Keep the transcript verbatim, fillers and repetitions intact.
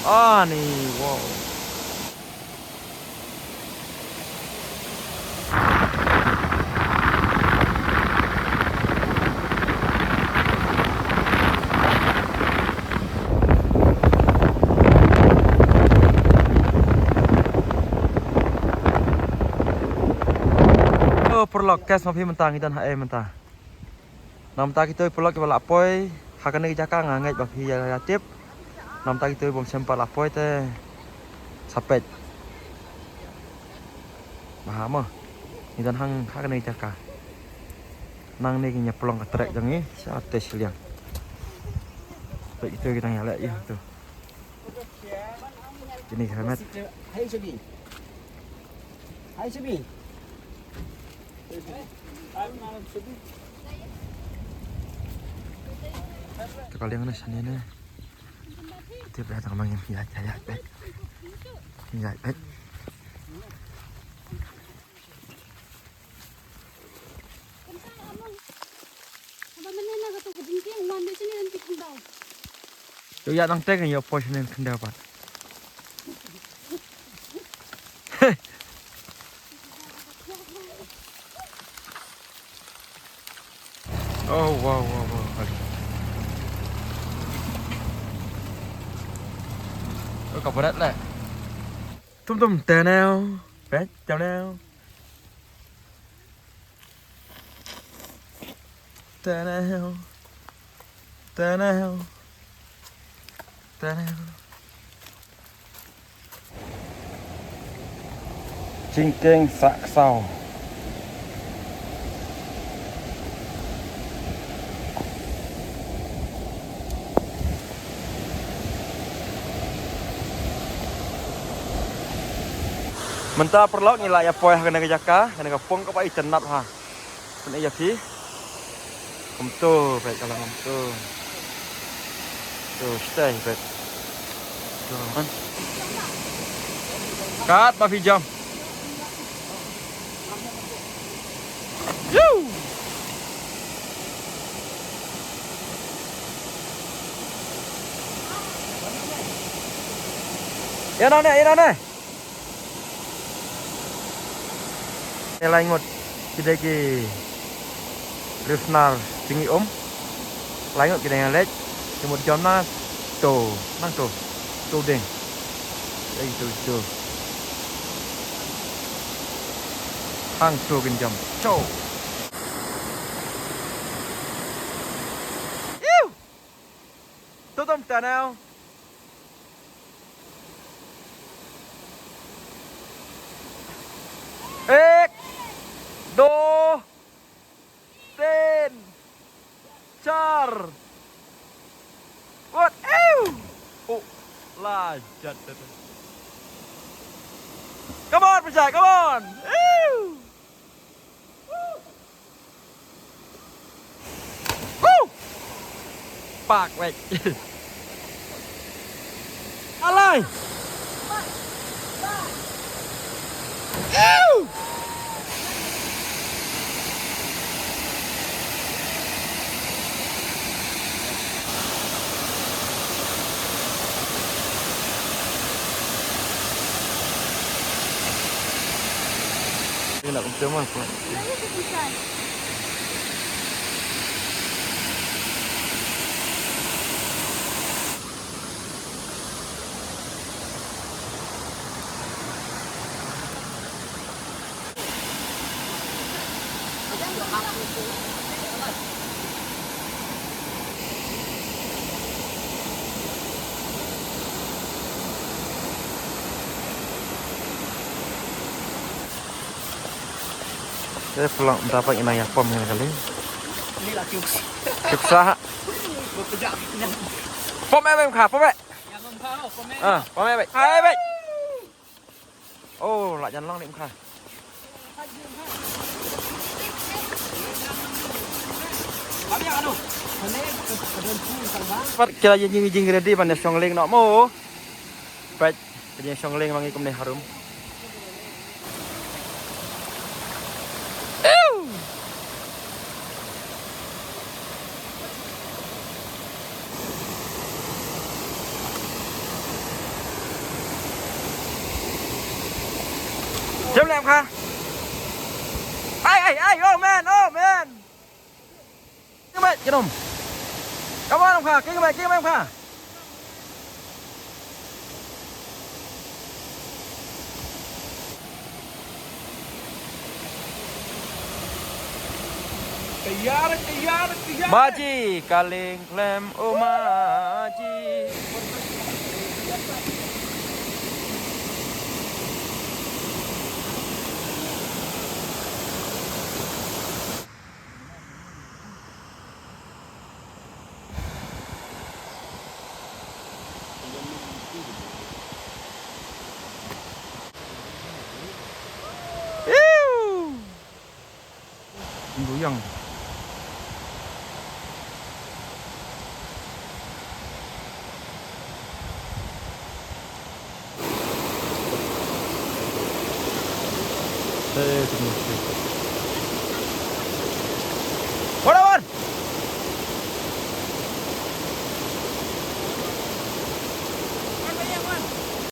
Ani, wow. Oh, paralok, kas ma phi mynta, ngi don ha ei mynta. Namta kito paralok kiba la poi ha kane ka jaka, nga ngeit ba phi ïa, ïa tip. Namta kito bym shym pat la poi te sa peit. Ba ha mo. Ngi don hang ha kane ka jaka. Nangne ki ïa pynlong ka trek jong ngi sha te shiliang. Peit kito ki dang ïaleh ïa to. Kine ki helmet. Hai Shabi. Hai Shabi. Te ka liang na shane ne. Te ba tang mang ïa, ïa, ïa, bet. Ïa, bet. Yo, ïa nang teng, ïa poi shane khyndiat pat. Oh, wow, wow, wow. Oh, ka bret le. Tum tum, te neo. Peit, te neo. Te neo. Te neo. Te neo. Jingkieng sah ksaw. Mynta paralok ngi la ïa poi ha kane ka jaka, kane ka pung kaba itynnat ha. Kane ïa phi. Kumto, peit ka long kumto. To, stay, peit. To, kan. Kat ba phi jam. Yoo! Ïa na ne, ïa na ne. Te lai ngut ki dei ki rifnar jingï um. Lai ngut ki dei nga leit. Ki mut jom na to, nang to. To ding. Ei to to. Hang to kin jom. Cho. Iu. To tom ta now. Ek, do, tin, char. What? Ew! Oh, la jat. Come on, Prashant, come on! Ew! Woo! Pak wek. Alai. Ew. Ina kumte man ko. Eh, pulang dapat ina ya pom yang kali. Ini lah cuksa. Cuksa. Pom eh, pom eh. Ah, pom eh. Hai, baik. Oh, lah jangan lang ni muka. Pat kila jing jing ready ban shong leng noh mo. Pat kila shong leng mangi kumne harum. Jom lem kha. Ai ai ai, oh man, oh man. Kieng beit kieng om. Come on, om kha, kieng beit, kieng beit, om kha. Tayar, tayar, tayar. Maji, ka lieng khlem, oh maji. Iu. Goyang. Eh, tu.